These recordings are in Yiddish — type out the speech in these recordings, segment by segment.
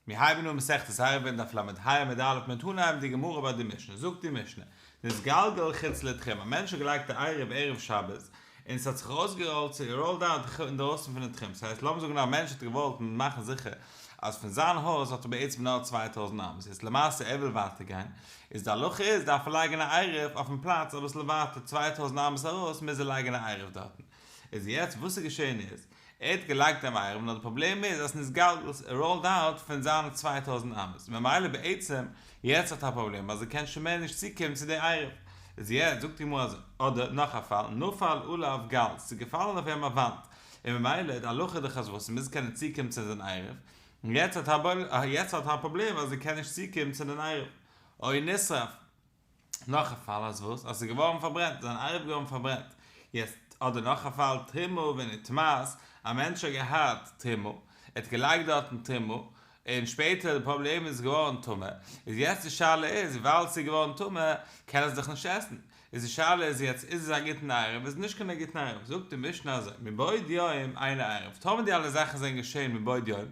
מיר הייבן אן מסכת עירובין דף ל"ה עמוד א' מיט אנהייבן די גמרא ביי די משנה, זאגט די משנה, נתגלגל חוץ לתחום, א מענטש האט געלייגט א עירוב ערב שבת, און ס'האט זיך ארויסגעראלט, ס'געראלט out אינדרויסן פון די תחום, ס'הייסט לאמיר זאגן א מענטש האט געוואלט מאכן זיכער אז פון זיין הויז האט ער בעצם נאר 2000 אמות, יעצט למעשה ער וויל ווייטער גיין, איז די הלכה איז דארף ער לייגן א עירוב אויפן פלאץ אביסל ווייטער 2000 אמות ארויס מוז ער לייגן א עירוב דארטן, איז יעצט וואס איז געשען איז, ער האט געלייגט דעם עירוב נאר די פראבלעם איז אז נתגלגל ראלד out פון זיינע 2000 אמות ממילא בעצם יעצט האט ער א פראבלעם אז ער קען שוין מער נישט צוקומען צו די עירוב איז יעצט זאגט די גמרא אזוי אדער נאך א פאל נפל עליו גל ס'איז געפאלן אויף אים א וואנט און ממילא די הלכה איז דאך אז וואס מ'מוז קענען צוקומען צו זיין עירוב און יעצט האט ער יעצט האט ער א פראבלעם אז ער קען נישט צוקומען צו דעם עירוב או נשרף. נאך א פאל אז וואס? אז ס'איז געווארן פארברענט, זיין עירוב געווארן פארברענט. יעצט, אדער נאך א פאל תרומה ונטמאת, א מענטש האט געהאט תרומה, ער האט געלייגט דארטן תרומה, און שפעטער די פראבלעם איז געווארן טמא, איז יעצט די שאלה איז, וויבאלד ס'איז געווארן טמא, קען ער עס דאך נישט עסן. איז די שאלה איז יעצט, איז עס א גוטן עירוב, איז נישט קיין א גוטן עירוב. זאגט די משנה אזוי, מבעוד יום אינו עירוב, טאמער די אלע זאכן זענען געשען מבעוד יום,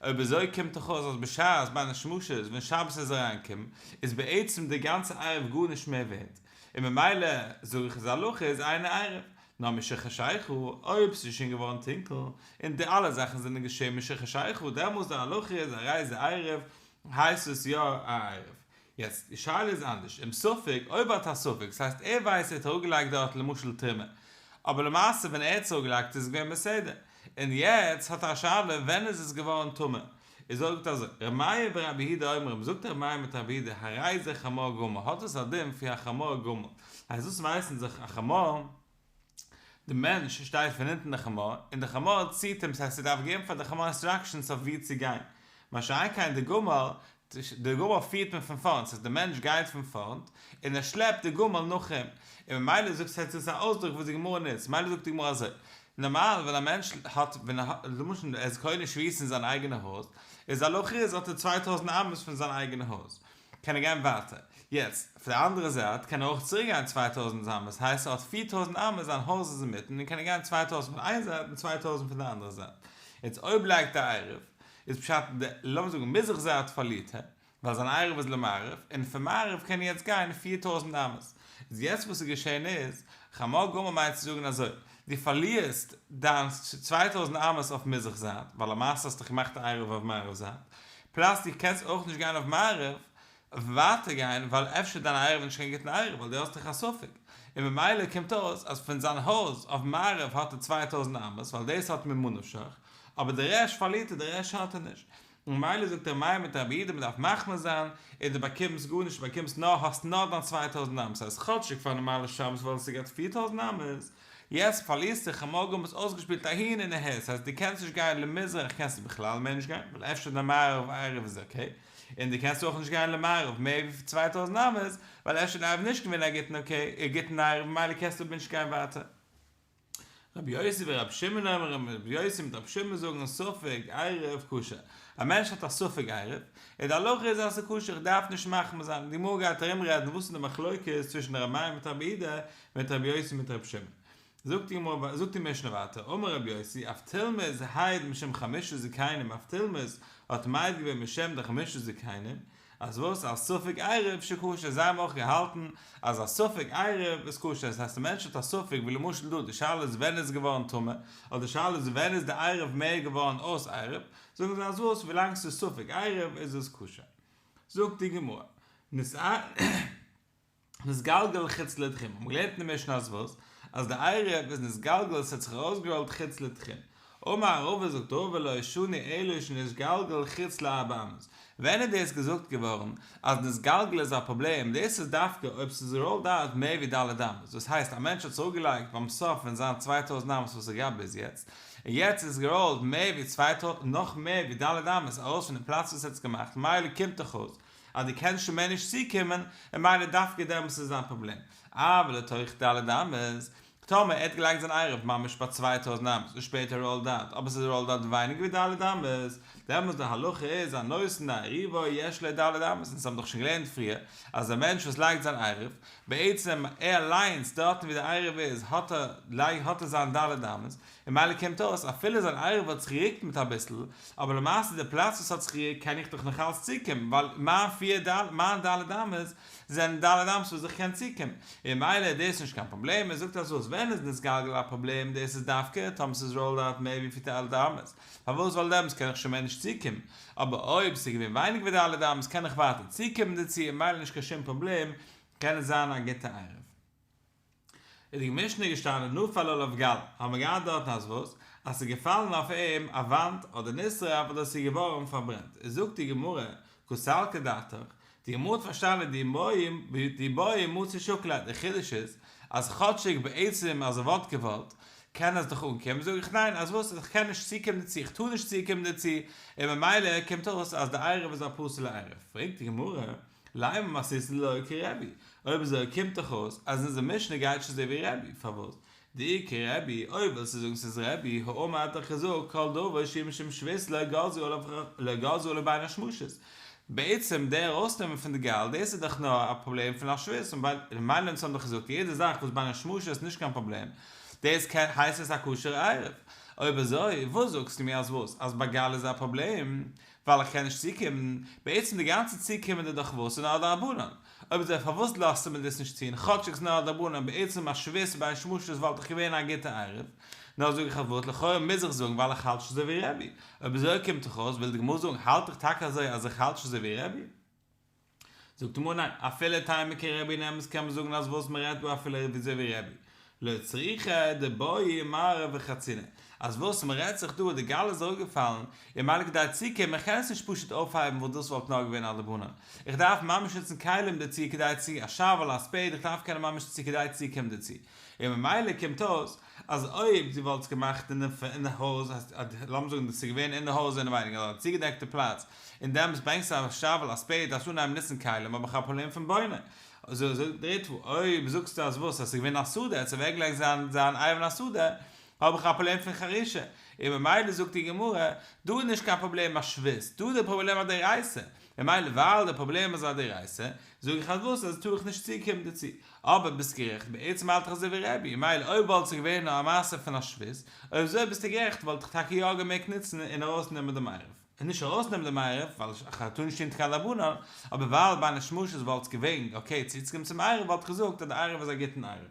אויב אזוי קומט דאך אויס אז בשעת בין השמשות ווען שבת איז אריינגעקומען איז בעצם די גאנצע עירוב גארנישט מער ווערט, און ממילא זאג איך אז הלכה איז אינו עירוב, נאר משחשיכה, אויב ס'איז שוין געווארן טונקל, און די אלע זאכן זענען געשען משחשיכה, דעמאלס די הלכה איז הרי זה עירוב, הייסט עס יא א עירוב. יעצט די שאלה איז אנדערש, אם ספק, אויב האט א ספק, ס'הייסט ער ווייסט ער האט אראפגעלייגט דארט למשל תרומה, אבער למעשה ווען ער האט עס אראפגעלייגט איז עס געווען בסדר, און יעצט האט ער א שאלה ווען איז עס געווארן טמא, איז זאגט אזוי, ר' מאיר ורבי יהודה אומרים, זאגט ר' מאיר מיט רבי יהודה, הרי זה חמור גמל, האט עס א דין פון א חמור גמל, הייסט דאס ווייסן זיך א חמור, די מענטש שטייט פון אונטן די חמור, און די חמור ציט אים, ס'הייסט ס'דארף געבן פאר די חמור instructions אויף ווי צו גיין, מה שאין כן די גמל, די גמל פירט מען פון פארנט, ס'הייסט די מענטש גייט פון פארנט, און ער שלעפט די גמל נאך אים, און ממילא זאגט ס'הייסט דאס איז א אויסדרוק וואס די גמרא נוצט, ממילא זאגט די גמרא אזוי, נארמאל ווען א מענטש האט, ווען ער האט, למשל ער איז קונה שביתה אין זיין אייגענע הויז, איז די הלכה איז האט ער 2000 אמות פון זיין אייגענע הויז, קען ער גיין ווייטער. יעצט, אויף די אנדערע זייט קען ער אויך צוריק גיין 2000 אמות, הייסט ער האט 4000 אמות, זיין הויז איז אינמיטן, און קען ער גיין 2000 פון איין זייט און 2000 פון די אנדערע זייט. יעצט אויב לייגט ער עירוב, איז פשט די, לאמיר זאגן מזרח זייט פארלירט ער, ווייל זיין עירוב איז למערב, און פון מערב קען ער יעצט גיין 4000 אמות. איז יעצט וואס איז געשען איז, חמור גמל מיינט צו זאגן אזוי, דו פארלירסט דיין 2000 אמות אויף מזרח זייט, ווייל למעשה האסטו געמאכט א עירוב אויף מערב זייט, plus דו קענסט אויך נישט גיין אויף מערב ווייטער גיין ווייל אפשר דיין עירוב איז נישט קיין גוטן עירוב ווייל דו האסט דאך א ספק, און ממילא קומט אויס אז פון זיין הויז אויף מערב האט ער 2000 אמות ווייל דאס האט ממה נפשך, אבער די רעשט פארלירט ער די רעשט האט ער נישט, און ממילא זאגט ר' מאיר מיט רבי יהודה מ'דארף מחמיר זיין, און דו באקומסט גארנישט דו באקומסט נאר האסט נאר דיין 2000 אמות ס'הייסט כאטשיג פאר נארמאלע שבת וואלסטו געהאט 4000 אמות, יעצט פארלירסטו חמור גמל איז אויסגעשפילט אהין און אהער, ס'הייסט דו קענסט נישט גיין למזרח קענסטו בכלל מער נישט גיין, ווייל אפשר די מערב עירוב איז okay, און דו קענסט אויך נישט גיין למערב מער ווי 2000 אמות, ווייל אפשר די עירוב איז נישט געווען א גוטן okay, א גוטן עירוב ממילא קענסטו נישט גיין ווייטער. רבי יוסי ורבי שמעון אומרים, רבי יוסי מיט רבי שמעון זאגן ספק עירוב כשר, א מענטש האט א ספק עירוב, און די הלכה איז אז ס'איז כשר, איך דארף נישט מחמיר זיין, די גמרא גייט ארום רעדן וואס איז די מחלוקת צווישן רבי מאיר מיט רבי יהודה, מיט רבי יוסי מיט רבי שמעון. זאגט די גמרא, זאגט די משנה ווייטער, אמר רבי יוסי, אבטולמוס העיד משום חמשה זקנים, אבטולמוס האט מעיד געווען בשם די חמשה זקנים, אז וואס? א ספק עירוב שכשר, זיי האבן אויך געהאלטן אז א ספק עירוב איז כשר, דאס הייסט א מענטש האט א ספק, ווי למשל דא, די שאלה איז ווען איז געווארן טמא, אדער די שאלה איז ווען איז די עירוב מער געווארן אויס עירוב, זאגן זיי אז וואס, ווילאנג ס'איז ספק עירוב איז עס כשר. זאגט די גמרא, נתגלגל חוץ לתחום, האבן מיר געלערנט אין די משנה אז וואס? אז די עירוב איז נתגלגל, עס האט זיך ארויסגעראלט חוץ לתחום. אמר רבא זאגט רבא לא שנו אלא שנתגלגל חוץ לארבע אמות. ווען איז דאס געזאגט געווארן אז נתגלגל איז א פראבלעם? דאס איז דווקא אויב ס'איז rolled out מער ווי ד' אמות. דאס הייסט א מענטש האט זיך אראפגעלייגט ביים סוף פון זיין 2000 אמות וואס ער געהאט ביז יעצט, און יעצט איז געראלט מער ווי 2000 נאך מער ווי ד' אמות ארויס פון די פלאץ וואס ער האט עס געמאכט, מילא קומט דאך אויס אז דו קענסט שוין מער נישט צוקומען, און מילא דווקא דעמאלטס איז זיין פראבלעם. אבל לתוך ד' אמות, טאמער ער האט געלייגט זיין עירוב ממש ביי 2000 אמות און שפעטער rolled out, אבער ס'איז rolled out ווייניגער ווי ד' אמות, דעמאלטס די הלכה איז הנותן עירובו יש לו ד' אמות, אונז האבן דאך שוין געלערנט פריער אז א מענטש וואס לייגט זיין עירוב, בעצם ער אליינס דארטן ווי די עירוב איז האט ער האט ער זיין ד' אמות, און ממילא קומט אויס אפילו זיין עירוב האט זיך גערוקט מיט אביסל, אבער למעשה די פלאץ וואס האט זיך גערוקט קען איך דאך נאכאלץ צוקומען, ווייל מיין פיר ד' מיין ד' אמות זענען ד' אמות וואס איך קען צוקומען, און ממילא איז דאס נישט קיין פראבלעם, ער זאגט אז וואס ווען איז נתגלגל א פראבלעם, דאס איז דווקא טאמער ס'איז rolled out מער ווי פיר ד' אמות, פארוואס ווייל דעמאלטס קען איך שוין מער נישט צוקומען, אבער אויב ס'איז געווען ווייניגער ווי ד' אמות קען איך ווייטער צוקומען דערצו און ממילא נישט קיין שום פראבלעם, קען עס זיין א גוטע עירוב. איז די משנה געשטאנען נפל עליו גל, האבן מיר געהאט דארטן אז וואס? אז ס'איז געפאלן אויף אים א וואנט אדער נשרף אדער ס'איז געווארן פארברענט, איז זאגט די גמרא, קא סלקא דעתך, די גמרא האט פארשטאנען דאי בעי מצי שקיל ליה, די חידוש איז אז כאטשיג בעצם אז ער וואלט געוואלט קען עס דאך אנקומען, זאג איך ניין אז וואס איך קען נישט צוקומען דערצו איך טאר נישט צוקומען דערצו, און ממילא קומט אויס אז די עירוב איז א פסול'ע עירוב, פרעגט די גמרא, לימא מתניתין דלא כרבי, אויב אזוי קומט דאך אויס אז אונזער משנה גייט נישט אזוי ווי רבי, פארוואס? דאי כרבי, אויב ווילסטו זאגן ס'איז רבי, האמר האט דאך געזאגט כל דבר שהוא משום שבות לא גזרו עליו לא גזרו עליו בין השמשות. בעצם די ארויסנעמען פון די גל דאס איז דאך נאר א פראבלעם פון א שבות, און ממילא אונז האבן דאך געזאגט יעדע זאך וואס בין השמשות איז נישט קיין פראבלעם, דאס קען הייסט עס א כשר'ע עירוב. אויב אזוי וואס זאגסטו מיר אז וואס? אז ביי גל איז א פראבלעם ווייל איך קען נישט צוקומען, בעצם די גאנצע צוקומען איז דאך וואס איז נאר א דרבנן, אויב אזוי פארוואס לאזטו מיר דאס נישט טון, כאטשיג ס'איז נאר א דרבנן, בעצם א שבות בין השמשות וואלט דאך געווען א גוטע עירוב, נאר זאג איך אז וואס, לכאורה מוז איך זאגן ווייל איך האלט נישט אזוי ווי רבי, אויב אזוי קומט דאך אויס, וויל די גמרא זאגן האלט איך טאקע אזוי אז איך האלט נישט אזוי ווי רבי? זאגט די גמרא ניין, אפילו תימא כרבי אין אמת קען מען זאגן אז וואס מען רעדט דא אפילו ווי אזוי ווי רבי, לא צריכא דבעי מערב וחצינא, אז וואס מען רעדט זיך דא די גל איז אראפגעפאלן, און ממילא כדי צוקומען, איך קען עס נישט פשוט אויפהייבן וואס דאס וואלט נאר געווען א דרבנן, איך דארף ממש נוצן כלים דערצו כדי צו, א shovel א spade, איך דארף קענען ממש צו כדי צוקומען דערצו, און ממילא קומט אויס אז אויב דו וואלטסט געמאכט אין די הויז, לאמיר זאגן דאס איז געווען אין די הויז אינעווייניג אדער א צוגעדעקטע פלאץ, און דעמאלטס ברענגסטו א shovel א spade דארפסטו אנהייבן נוצן כלים האב איך א פראבלעם פון בונה. זאגט דער ריטב"א, אויב זאגסטו אז וואס אז ס'איז געווען א שדה ער האט אוועקגעלייגט זיין זיין עירוב אין א שדה, האב איך א פראבלעם פון חרישה, און ממילא זאגט די גמרא, דא איז נישט קיין פראבלעם א שבות, דא איז די פראבלעם א דאורייתא, ממילא ווייל די פראבלעם איז א דאורייתא, זאג איך אז וואס אז טאר איך נישט צוקומען דערצו. אבער ביסט גערעכט, בעצם האלט איך אזוי ווי רבי, ממילא אויב וואלט עס געווען נאר א מעשה פון א שבות, אויב אזוי ביסטו גערעכט וואלט איך טאקע יא געמעגט נוצן און ארויסנעמען דעם עירוב. און נישט ארויסנעמען דעם עירוב, ווייל איך טאר נישט טון קיין דרבנן, אבער ווייל בין השמשות וואלט עס געווען okay צוצוקומען צום עירוב וואלט איך געזאגט אז די עירוב איז א גוטן עירוב.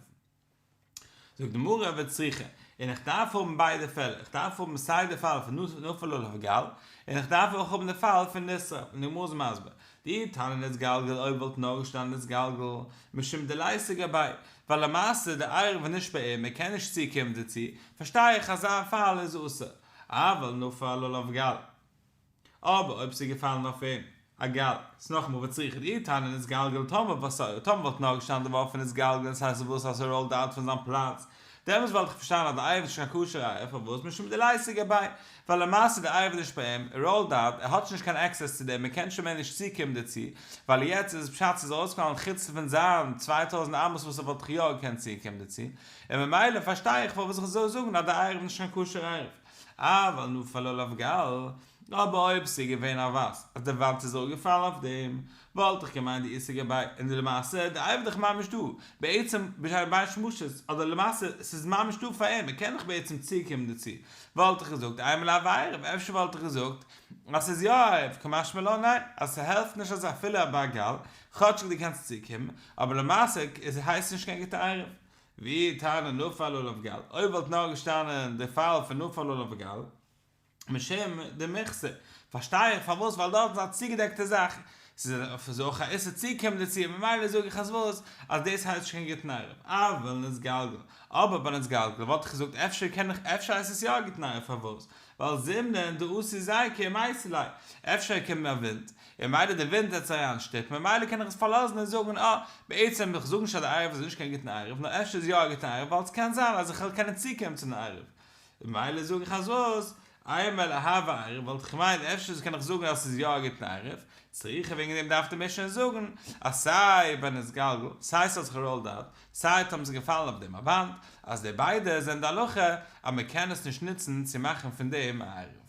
זאגט די גמרא וצריכא, און איך דארף האבן ביידע פעלער, איך דארף האבן סיי די פאל פון נפל עליו גל, און איך דארף אויך האבן די פאל פון נשרף, און די גמרא איז מסביר, דאי תנא נתגלגל אויב וואלט נאר געשטאנען נתגלגל, משום דליתא גביה, ווייל למעשה די עירוב איז נישט ביי אים, ער קען נישט צוקומען דערצו, פארשטיי איך אז אזא פאל איז אסור, אבל נפל עליו גל. אבער אויב ס'איז געפאלן אויף אים א גל, ס'איז נאכאמאל וצריכא דאי תנא נתגלגל טאמער וואס טאמער וואלט נאר געשטאנען די ווארט פון נתגלגל און ס'הייסט וואס אז ס'ראולט out פון זיין פלאץ, דעמאלטס וואלט איך פארשטאנען אז די עירוב איז נישט קיין כשר'ע עירוב, פארוואס? משום דליתא גביה, ווייל למעשה די עירוב איז נישט ביי אים, ער rolled out, ער האט שוין נישט קיין access צו דעם, ער קען שוין מער נישט צוקומען דערצו, ווייל יעצט איז פשט ס'איז ארויסגעפאלן חוץ פון זיין 2000 אמות וואס ער וואלט דאך יא געקענט צוקומען דערצו, און ממילא פארשטיי איך פארוואס איך זאל זאגן אז די עירוב איז נישט קיין כשר'ע עירוב. אבל נפל עליו גל, אבער אויב ס'איז געווען א וואס אז די וואנט איז אראפגעפאלן אויף דעם, וואלט איך געמיינט דאיתא גביה, און למעשה די עירוב איז דאך ממש דא, בעצם בין השמשות, אדער למעשה ס'איז ממש דא פאר אים, ער קען דאך בעצם צוקומען דערצו, וואלט איך געזאגט אימא לאו עירוב, אפשר וואלט איך געזאגט אז ס'איז יא א עירוב, קא משמע לן ניין, אז ס'העלפט נישט אז אפילו ביי גל, כאטשיג דו קענסט צוקומען, אבער למעשה הייסט עס נישט קיין גוטע עירוב. ואי תנא נפל עליו גל, אויב וואלט נאר געשטאנען די פאל פון נפל עליו גל, משום דמיחסר, פארשטיי איך פארוואס ווייל דארט איז א צוגעדעקטע זאך, ס'איז אויך א איסור צוקומען דערצו, ממילא זאג איך אז וואס, אז דאס הייסט נישט קיין גוטן עירוב, אבל נתגלגל, אבער ביי נתגלגל וואלט איך געזאגט אפשר קען איך, אפשר הייסט עס יא א גוטן עירוב פארוואס, ווייל זימנין דאתי זיקא ומייתי ליה, אפשר קומט א ווינט, און ממילא די ווינט וועט עס אריין שטופן, ממילא קען איך עס פארלאזן און זאגן אה, בעצם איך זאג נישט אז די עירוב איז נישט קיין גוטן עירוב, נאר אפשר איז יא א גוטן עירוב, ווייל עס קען זיין אז איך וועל קענען צוקומען צום עירוב. ממילא זאג איך אז וואס? אימא ליהוי עירוב, וואלט איך געמיינט אפשר קען איך זאגן אז עס איז יא א גוטן עירוב, צריכא וועגן דעם דארף די משנה זאגן אז סיי ווען עס גלגל, סיי ס'האט זיך געראולט out, סיי טאמער ס'איז געפאלן אויף דעם א וואנט, אז די ביידע זענען די הלכה אז מ'קען עס נישט נוצן צו מאכן פון דעם א עירוב.